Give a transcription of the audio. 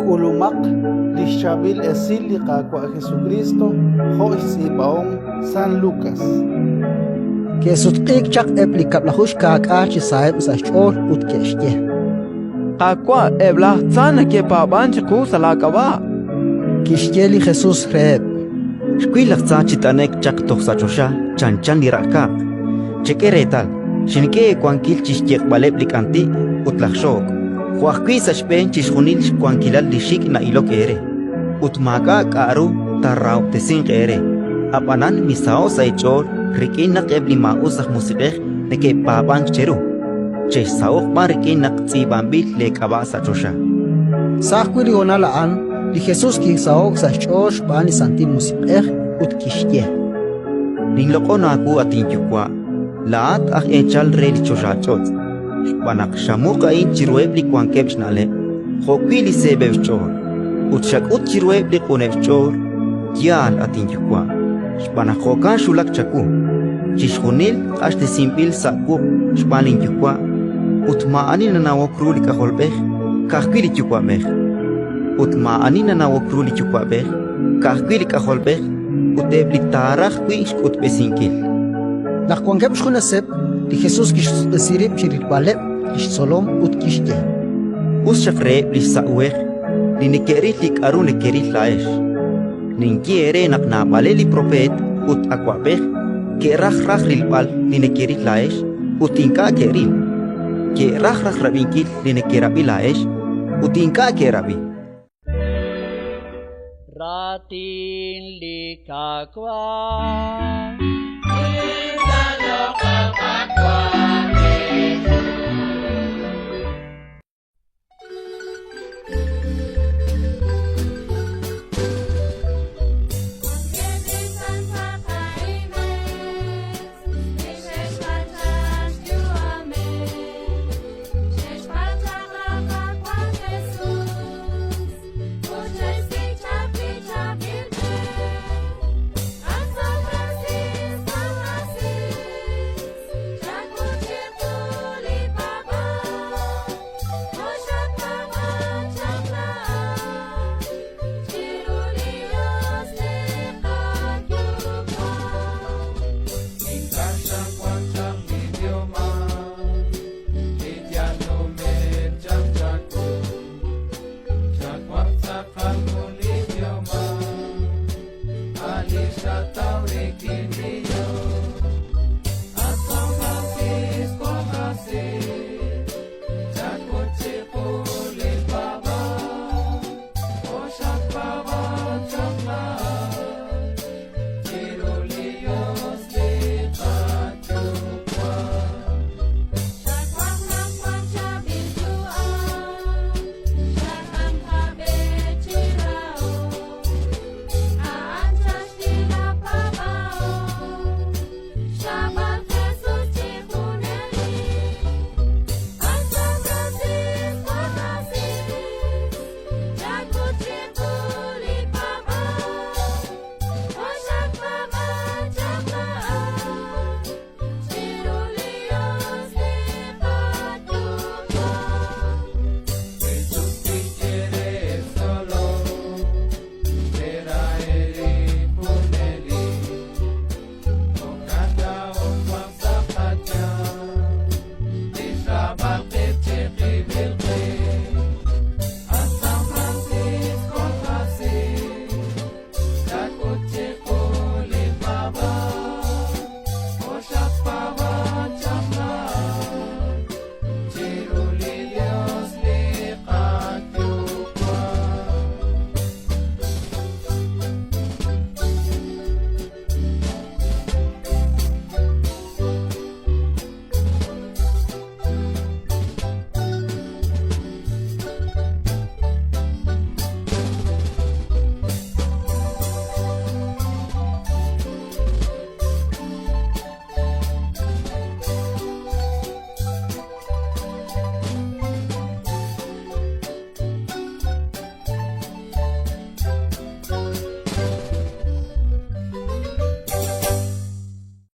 K'ulumaq li xChaab'il Esil li Qaawa' Jesukriist jo' xtz'iib'ahom San Lukas. Ke'sutq'iik chaq eb' li kab'laju xkaak'aal chi saheb' sa' xch'ool ut ke'xye: Qaawa', eb' laj tza neke'paab'ank chiqu sa' laak'ab'a'. Kixye li Jesus reheb': Xwil laj tza chi t'ane'k chaq toj sa' choxa chanchan li raq'kaaq. Chek'e reetal, xink'e eewankil chi xyeq'b'aleb' li k'anti' ut laj xook', jo' ajwi' sa' xb'een chixjunil xwankilal li xik' na'ilok eere, ut maak'a' k'aru taarahob'tesinq eere. Ab'anan misaho'k sa' eech'ool rik'in naq eb' li maa'us aj musiq'ej neke'paab'ank cheru, chexsaho'q b'an rik'in naq tz'iib'anb'il leek'ab'a' sa' choxa. Sa' ajwi' li honal a'an, li Jesus kisaho'k sa' xch'ool xb'aan li Santil Musiq'ej ut kixye: Ninloq'on aawu, at inYuwa', laa'at aj eechal re li choxach'och', xb'aan naq xamuq a'in chiruheb' li wankeb' xna'leb' jo'wi' li seeb'eb' xch'ool, ut xak'ut chiruheb' li q'uneb' xch'ool. Yaal, at inYuwa', xb'aan naq jo'kan xwulak chawu. Chixjunil q'axtesinb'il sa' wuq' xb'aan linYuwa', ut maa'ani nanawok ru li K'ajolb'ej, ka'ajwi' li Yuwa'b'ej; ut maa'ani nanawok ru li Yuwa'b'ej, ka'ajwi' li K'ajolb'ej ut eb' li taaraj wi' xk'utb'esinkil. Naq wankeb' xjuneseb', li Jesus kixsutq'isi rib' chi rilb'aleb' li xtzolom ut kixye: Us xaq reheb' li xsa' uhej li neke'ril li k'aru nekeril laa'ex. Ninye eere naq naab'aleb' li propeet ut awab'ej ke'raj raj rilb'al li nekeril laa'ex ut ink'a' ke'ril, ke'raj raj rab'inkil li nekerab'i laa'ex ut ink'a' ke'rab'i. Raatin li Qaawa'.